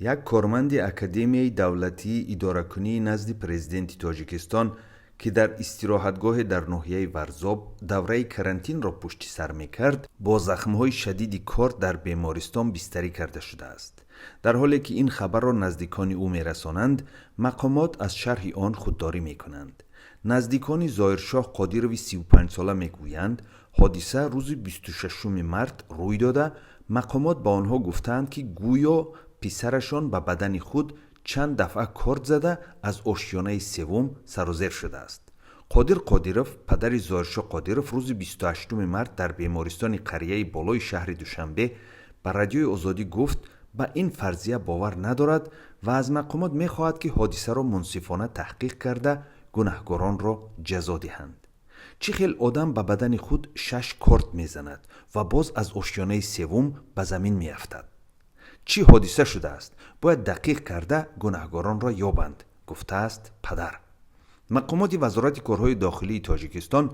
Як корманди Академияи давлатии идоракунии назди Президенти Тоҷикистон, ки дар истироҳатгоҳе дар ноҳияи Варзоб давраи карантинро пушти сар мекард, бо захмҳои шадиди корд дар бемористон бистарӣ карда шудааст. Дар ҳоле ки ин хабарро наздикони ӯ мерасонанд, мақомот аз шарҳи он худдорӣ мекунанд. Наздикони Зоҳиршоҳ Қодирови 35сола мегӯянд, ҳодиса рӯзи 26 март рӯй дода, мақомот ба онҳо гуфтаанд, ки гӯё писарашон ба бадани худ чанд дафъа корд зада, аз ошёнаи севум сарозер шудааст. Қодир Қодиров, падари Зоҳиршоҳ Қодиров, рӯзи 28 март дар бемористони қарияи болои шаҳри Душанбе ба Радиои Озодӣ гуфт, ба ин фарзия бовар надорад ва аз мақомот мехоҳад, ки ҳодисаро мунсифона таҳқиқ карда, гунаҳгоронро ҷазо диҳанд. Чӣ хел одам ба бадани худ шаш корд мезанад ва боз аз ошёнаи севум ба замин меафтад? Чӣ ҳодиса шудааст, бояд дақиқ карда, гунаҳгоронро ёбанд, гуфтааст падар. Мақомоти Вазорати корҳои дохилии Тоҷикистон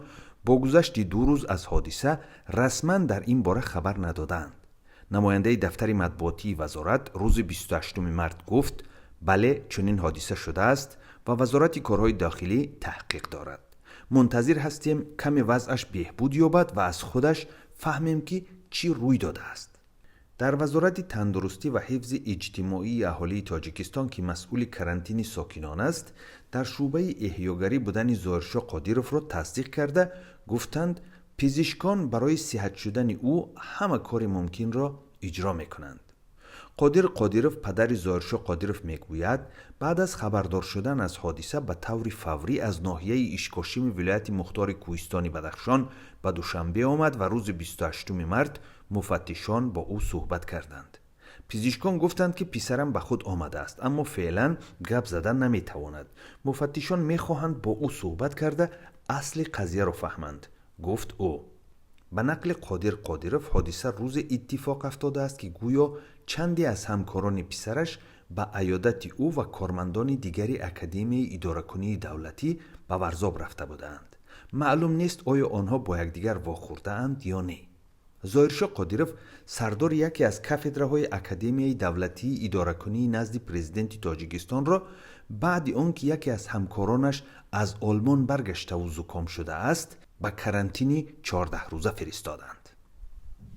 бо гузашти 2 рӯз аз ҳодиса расман дар ин бора хабар надодаанд. Намояндаи дафтари матбуотии вазорат рӯзи 28 март гуфт, бале, чунин ҳодиса шудааст ва Вазорати корҳои дохилӣ таҳқиқ дорад. Мунтазир ҳастем, каме вазъаш беҳбуд ёбад ва аз худаш фаҳмем, ки чӣ рӯй додааст. Дар Вазорати тандурустӣ ва ҳифзи иҷтимоии аҳолии Тоҷикистон, ки масъули карантини сокинон аст, дар шӯъбаи эҳёгарӣ будани Зоҳиршоҳ Қодировро тасдиқ карда, гуфтанд, пизишкон барои сиҳат шудани ӯ ҳама кори мумкинро иҷро мекунанд. Қодир Қодиров, падари Зоҳиршоҳ Қодиров, мегӯяд, баъд аз хабардор шудан аз ҳодиса ба таври фаврӣ аз ноҳияи Ишкошими вилояти мухтори Кӯҳистони Бадахшон ба Душанбе омад ва рӯзи 28 март муфаттишон бо ӯ суҳбат карданд. Пизишкон гуфтанд, ки писарам ба худ омадааст, аммо феълан гап задан наметавонад. Муфаттишон мехоҳанд бо ӯ суҳбат карда, асли қазияро фаҳманд, гуфт ӯ. Ба нақли Қодир Қодиров, ҳодиса рӯзе иттифоқ афтодааст, ки гӯё чанде аз ҳамкорони писараш ба аёдати ӯ ва кормандони дигари Академияи идоракунии давлатӣ ба Варзоб рафта буданд. Маълум нест, оё онҳо бо якдигар вохӯрдаанд ё не. Зоҳиршоҳ Қодиров сардори яке аз кафедраҳои Академияи давлатии идоракунии назди Президенти Тоҷикистонро баъди он ки яке аз ҳамкоронаш аз Олмон баргаштаву зуком шудааст, ба карантини 14рӯза фиристоданд.